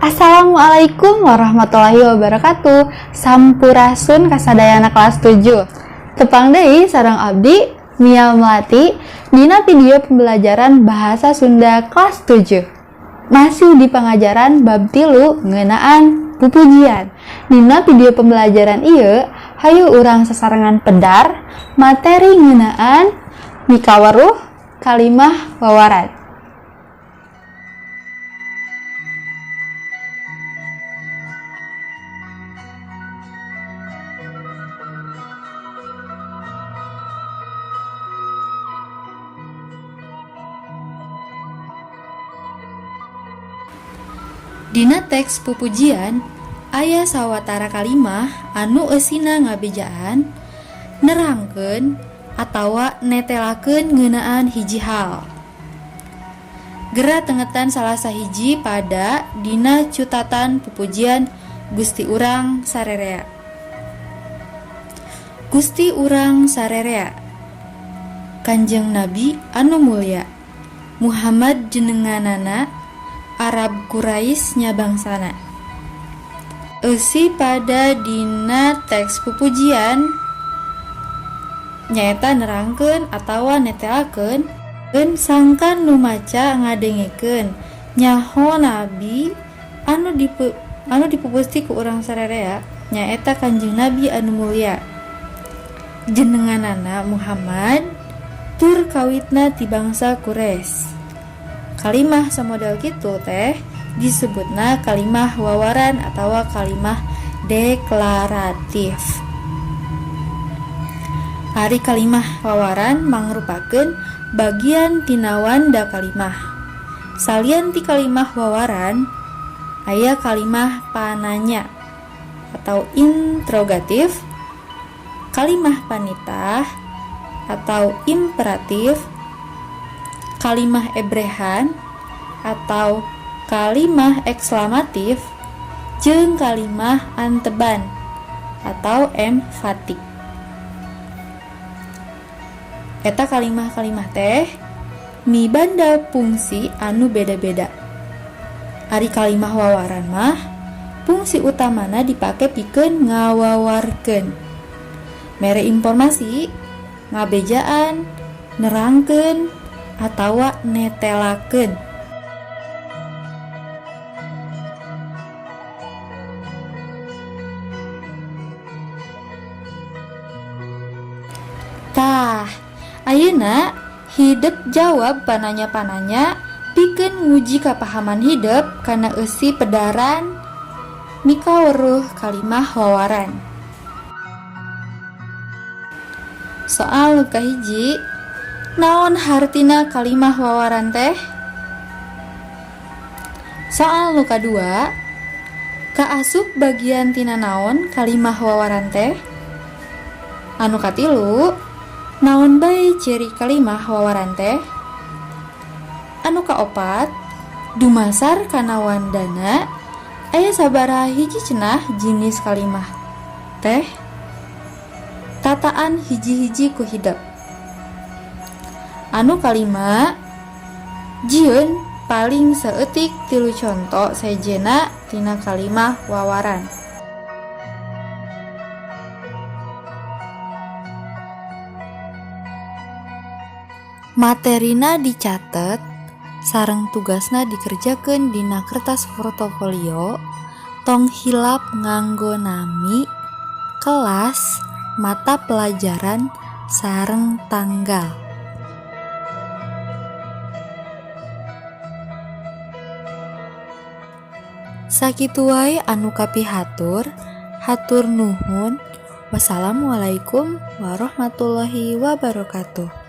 Assalamualaikum warahmatullahi wabarakatuh. Sampurasun kasadayana kelas 7. Tepang deui sareng abdi, Mia Melati, dina video pembelajaran Bahasa Sunda kelas 7. Masih di pengajaran bab 3 ngeunaan pupujian. Dina video pembelajaran ieu, hayu urang sasarengan pedar materi ngeunaan mikaweruh kalimah wawaran. Dina teks pupujian aya sawatara kalimah anu eusina ngabejaan, nerangkeun atawa netelakeun ngeunaan hiji hal. Gera tengetan salah sahiji pada dina cutatan pupujian Gusti Urang Sarerea. Gusti Urang Sarerea, Kanjeng Nabi anu mulya, Muhammad jenenganana, Arab Quraisy nya bangsana. Eusi pada dina teks pupujian nyaeta nerangkeun atawa netelakeun sangkan nu maca ngadengekeun nyaho nabi anu dipupusti ku urang sarerea nyaeta Kanjeng Nabi anu mulya, jenenganana Muhammad, tur kawitna ti bangsa Quraisy. Kalimah samodel kitu teh disebutna kalimah wawaran atawa kalimah deklaratif. Ari kalimah wawaran mangrupakeun bagian tina wanda kalimah. Salian ti kalimah wawaran, aya kalimah pananya atau interrogatif, kalimah panitah atau imperatif, kalimah ebrehan atau kalimah eksklamatif, jeung kalimah anteban atau emfatik. Eta kalimah-kalimah teh mibanda fungsi anu beda-beda. Ari kalimah wawaran mah fungsi utamana dipake pikeun ngawawarkeun, mere informasi, ngabejaan, nerangkeun, atawa netelakeun. Tah, ayeuna hidep jawab pananya-pananya pikeun nguji kapahaman hidep kana eusi pedaran mikaweruh kalimah wawaran. Soal nu kahiji, naon hartina kalimah wawaran teh? Soal nu kadua, kaasup bagian tina naon kalimah wawaran teh? Anu katilu, naon bae ciri kalimah wawaran teh? Anu kaopat, dumasar kana wandana aya sabaraha hiji cenah jinis kalimah teh? Tataan hiji-hiji ku hidep. Anu kalima, jieun paling saeutik 3 conto sejenna tina kalimah wawaran. Materina dicatet sareng tugasna dikerjakeun dina kertas portofolio, tong hilap nganggo nami, kelas, mata pelajaran, sareng tanggal. Sakitu wae anu kapihatur, hatur nuhun. Wassalamualaikum warahmatullahi wabarakatuh.